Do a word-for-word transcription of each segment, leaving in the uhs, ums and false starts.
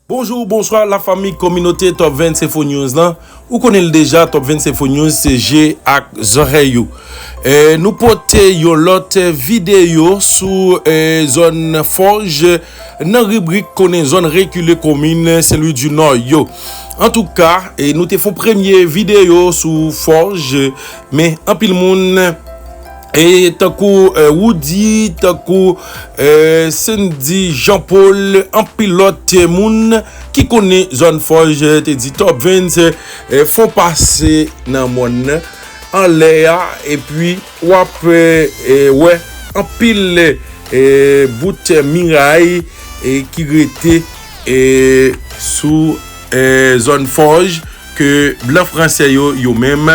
Bonjou, bonswa, lafanmi kominote Top Vent Info News lan. Ou konnen l deja, Top Vent Info News se je ak zòrèy ou. E, nou pote yon lòt videyo sou, e, zòn Fòj nan ribrik konnen zòn rekile komin Sen Lwi di Nò yo. Antouka, e, nou te fè yon premye videyo sou Fòj, men anpil moun, e, tankou, e, Woody, tankou, e, Sandy Jean Paul, anpil lòt, e, moun ki konnen zòn Fòj, e, te di Top Vent, e, fè yon pase nan mòn nan, anlè a, epi w ap, e, e, wè anpil, e, bout miray, e, ki rete, e, sou, e, zòn Fòj ke blan fransè yo, yo menm,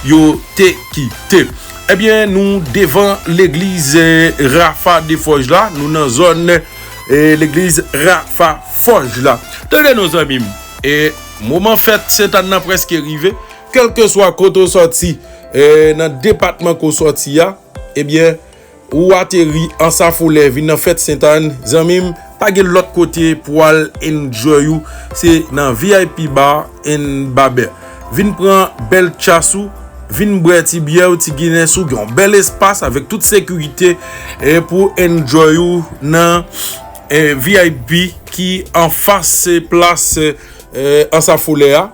yo te kite. Ebyen, nou devan legliz, e, Rafa de Fòj la, nou nan zòn, e, legliz Rafa Fòj la. Tande non, zanmi m, e, moman fèt Sentàn nan prèske rive. Kèlkeswa kote w sòti, e, nan depatman ke w sòti a, ebyen, ou ateri Ansafolè, vin nan fèt Sentàn, zanmi m, pa gen lòt kote pou w al enjoy ou, se nan V I P Bar and Baber. Vin pran bèl chas ou, vin bwè ti byè ou, ti Guinness ou, gen yon bèl espas avèk tout sekirite, e, pou enjoy ou nan, e, V I P ki anfas, e, plas, e, Ansafolè a.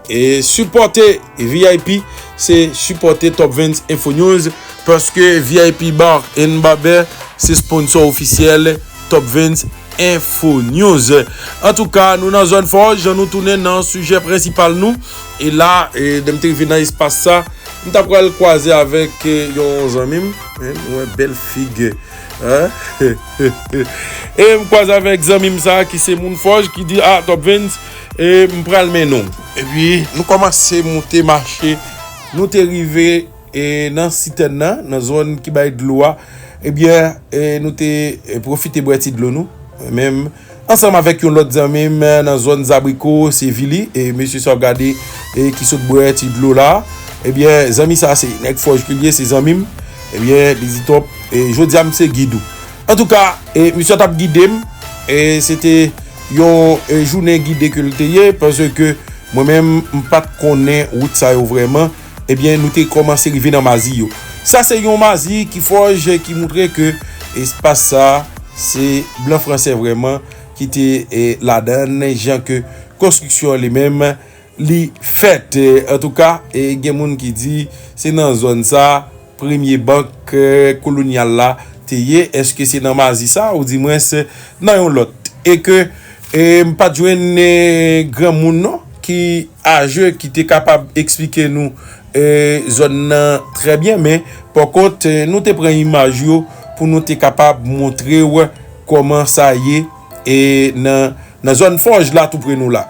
E sipòte V I P, se sipòte Top Vent Info News, paske V I P Bar and Baber se sponsò ofisyèl Top Vent Info News. Antouka, nou nan zòn Fòj, nou tounen nan sijè prensipal nou. E la, e, lè m te rive nan espas sa, m ta pral kwaze avèk, e, yon zanmi m. Men, m wè bèl figi. Hein? E m kwaze avèk zanmi m sa ki se moun Fòj ki di, "Ah, Top Vent, e m pral mennen w." Epi nou kòmanse moute mache, nou te rive, e, nan sitèn nan, nan zòn ki bay dlo a. Ebyen, e, nou te, e, pwofite bwè ti dlo nou. Menm ansanm avèk yon lòt zanmi m nan zòn Zabriko, se Vili, e mesye sa w gade, e ki sot bwè ti dlo la, ebyen, zanmi sa se nèg Fòj ke l ye, se zanmi m. Ebyen, li di, "Top, e jodi a m se gid ou." Antouka, e misye t ap gide m, e se te yon, e, jounen gide ke l te ye, paske mwen menm, m pa t konnen wout sa yo vrèman. Ebyen, nou te kòmanse rive nan mazi yo. Sa se yon mazi ki Fòj, ki moutre ke espas sa, se blan fransè vrèman ki te, e, ladan l, jan ke konstriksyon an li menm li fèt. E, antouka, e, gen moun ki di se nan zòn sa premye bank, e, kolonyal la te ye. Èske se nan mazi sa, oudimwens nan yon lòt? E ke, e, m pa t jwenn, e, granmoun non ki aje ki te kapab eksplike nou, e, zòn nan trè byen, men pa kont, e, nou te pran imaj yo pou nou te kapab montre w kòman sa ye, e, nan, nan zòn Fòj la, tou pre nou la.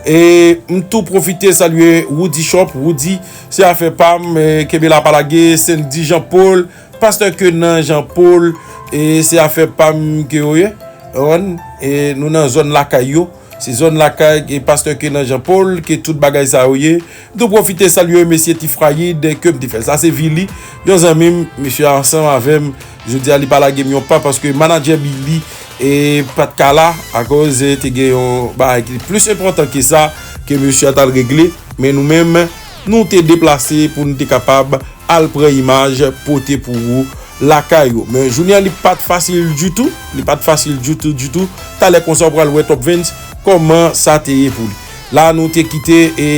E m tou pwofite salye Woody Shop. Woody, se afè pa m, e, kenbe la pa lage, Sandy Jean Paul, pastè Kenan Jean Paul, e se afè pa m ke yo ye. Ou konprann? E nou nan zòn lakay yo. Se zòn lakay, e pastè Kenan Jean Paul, ke tout bagay sa yo ye. M tou pwofite salye mesye Tifrayid ke m te fè. Sa se Vili, yon zanmi m, mesye a ansanm avè m. Jodi a, li pa lage m yon pa paske manadjè Billy, e, pa t ka la, akoz, e, te gen yon bagay ki plis enpòtan ke sa, ke mesye a t al regle. Men nou menm, nou te deplase pou nou te kapab al pran imaj, pote pou ou lakay ou. Men jounen an, li pa t fasil ditou, li pa t fasil ditou, ditou. Talè konsa, w pral wè Top Vent kòman sa te ye pou li. La, nou te kite, e,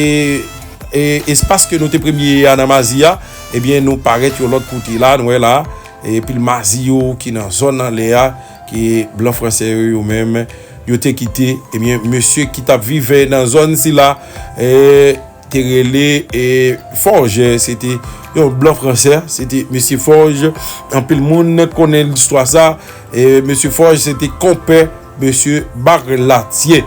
e, espas ke nou te premye ye a nan mazi a, ebyen, nou parèt yon lòt kote la, nou wè la, e pil mazi yo ki nan zòn anlè a, ke blan fransè yo, yo menm, yo te kite, ebyen, mesye ki t ap viv, e, nan zòn sila, e, te rele, e, Forge, se te yon blan fransè, se te mesye Forge. Anpil moun konnen listwa sa, e mesye Forge se te konpè mesye Barlatye.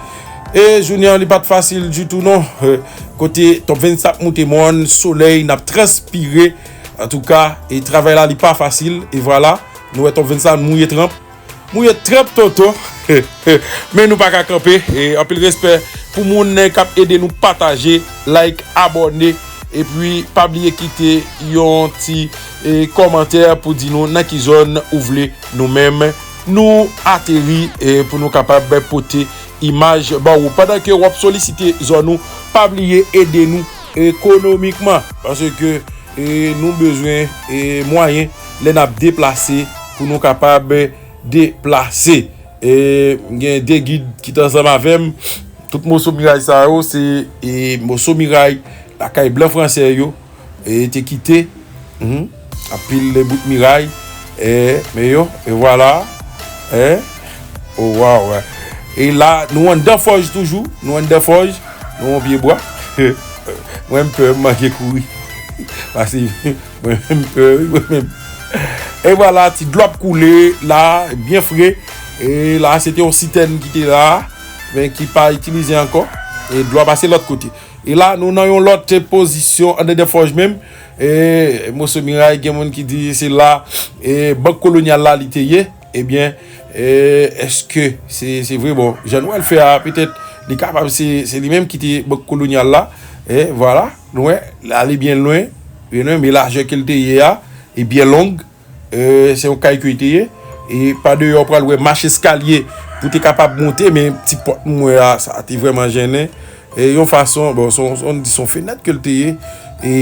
E jounen an, li pa t fasil ditou non. E, kote Top Vent ap moute mòn, solèy, n ap transpire. Antouka, e travay la, li pa fasil. E vwala, nou wè Top Vent sa mouye tranp. Mouye tranp tonton. Men nou pa ka kanpe. E anpil respè pou moun k ap ede nou pataje, like, abòne. Epi pa bliye kite yon ti, e, kòmantè pou di nou nan ki zòn ou vle nou menm nou ateri, e, pou nou kapab pote imaj ba ou. Pandan ke w ap solisite zòn ou, pa bliye ede nou ekonomikman. Paske, e, nou bezwen, e, mwayen lè n ap deplase pou nou kapab deplase. E, gen de gid ki t ansanm avè m. Tout moso miray sa yo, se, e, moso miray lakay blan fransè yo, e, te kite. Mhm. Anpil de bout miray. E, men yo, e vwala. E, oh, waw. E la, nou anndan fòj toujou. Nou anndan fòj. Nou yon pye bwa. Mwen, m pè, m manke kouri. Pase, mwen menm pè, wi, mwen menm. E vwala, ti dlo ap koule la, byen fre. E la, se te yon sitèn ki te la, men ki pa itilize ankò. E dlo a pase lòt kote. E la, nou nan yon lòt pozisyon anndan fòj menm. E, moso miray, gen moun ki di se la, e, Bank Kolonyal la li te ye. Ebyen, e, èske se, se vre? Bon, jan nou wè l fè a, petèt, li kapab se, se li menm ki te Bank Kolonyal la. E vwala, nou wè, l ale byen lwen, byen lwen, men lajè ke l te ye a, e byen long. E, se yon kay ke l te ye. E pa deyò, w pral wè mach eskalye pou te kapab monte, men ti pòt mwen a, sa te vrèman jennen. E yon fason, bon, se yon, se yon, se yon fenèt ke l te ye. E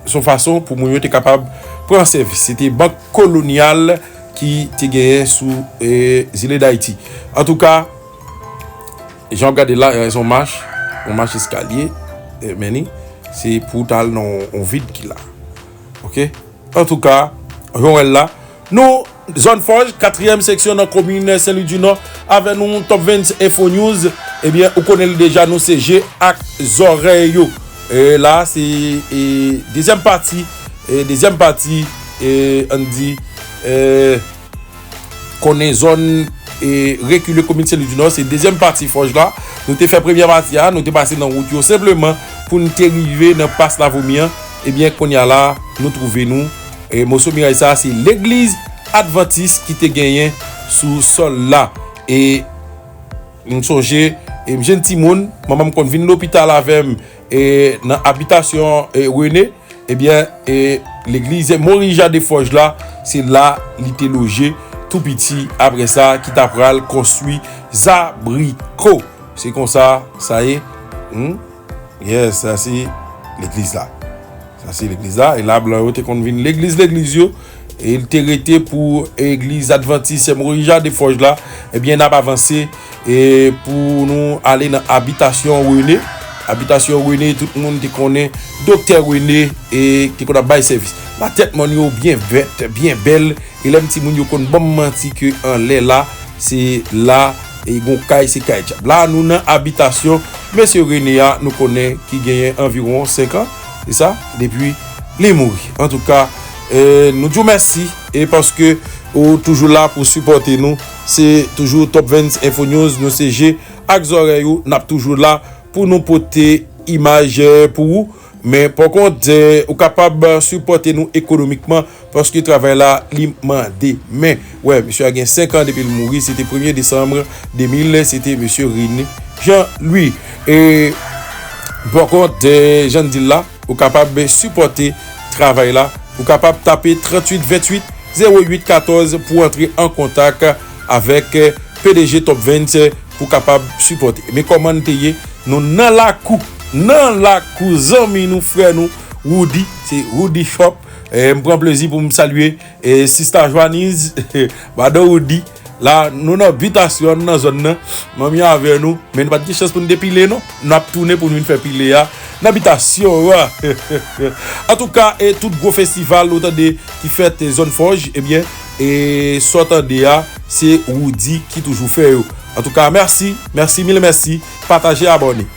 se yon fason pou moun yo te kapab pran sèvis. Se te Bank Kolonyal ki te genyen sou, e, zile Dayiti. Antouka, jan w ap gade la, e, se yon mach, yon mach eskalye, e, men li, se pou w t al nan yon, yon vid ki la. Oke? Antouka, jan w wè l la, nou, zòn Fòj, katriyèm seksyon nan komin Sen Lwi di Nò, avè nou, Top Vens Info News. Ebyen, ou konnen l deja, nou se je ak zòrèy yo. E la, se, e, dezyèm pati, e, dezyèm pati, e, ann di, e, konnen zòn, e, rekile komin Sen Lwi di Nò, se dezyèm pati Fòj la. Nou te fè premyè pati a, nou te pase nan wout yo senpleman pou n te rive nan Pas Lavomi an. Ebyen, kounye a la, nou twouve nou. E moso miray sa a, se legliz advantis ki te genyen sou sòl la. E m sonje, e m jèn timoun, manman m konn vin lopital avè m, e nan abitasyon, e Rene, ebyen, e legliz Morija de Fòj la, se la li te loje tou piti. Apre sa, ki ta pral konstwi Zabriko. Se konsa sa ye. Hmm? Yes, sa se legliz la. Sa se legliz la. E la, blan yo te konn vin legliz, legliz yo. E l te rete pou egliz advantis Morija de Fòj la. Ebyen, n ap avanse, e pou nou ale nan abitasyon Rene. Abitasyon Rene, tout moun te konnen Doktè Rene, e te konn ap bay sèvis. La, tèt mòn yo byen vèt, byen bèl. E lè m timoun yo konn ban m manti ke anlè la, se la, e gon kay, se kay djab. La, nou nan abitasyon mesye Rene a, nou konnen ki genyen anviwon senk an, se sa, depi li mouri. Antouka, e, nou di w mèsi, e paske ou toujou la pou sipòte nou. Se toujou Top Vens Info News, nou se je ak zòrèy ou, n ap toujou la pou nou pote imaj, e, pou ou. Men, pa kont, e, ou kapab sipòte nou ekonomikman, paske travay la, li mande. Men, wè, misye a gen senk an depi l mouri, se te premye desanm de mil, se te mesye Rene Jean Louis. E, pa kont, e, jan n di l la, ou kapab sipòte travay la, ou kapab tape tranntuit venntuit zewo uit katòz pou antre an kontak avèk, e, P D G Top Vens pou kapab sipòte. Men kòman n te ye, nou nan lakou, nan lakou zanmi nou, frè nou, Roody, se Roody Shop. E, m pran plezi pou m salye, e, sista Joaniz, madan Roody. La, nou nan bitasyon, nou nan zòn nan. Manmi avè nou, men nou pa t gen chans pou n depile, non. N ap tounen pou n vin fè pile a nan bitasyon an. Antouka, e tout gwo festival, ou tande, ki fèt, e, zòn Fòj, ebyen, e sa w tande a, se Roody ki toujou fè yo. Antouka, mèsi, mèsi, mil mèsi. Pataje, abòne.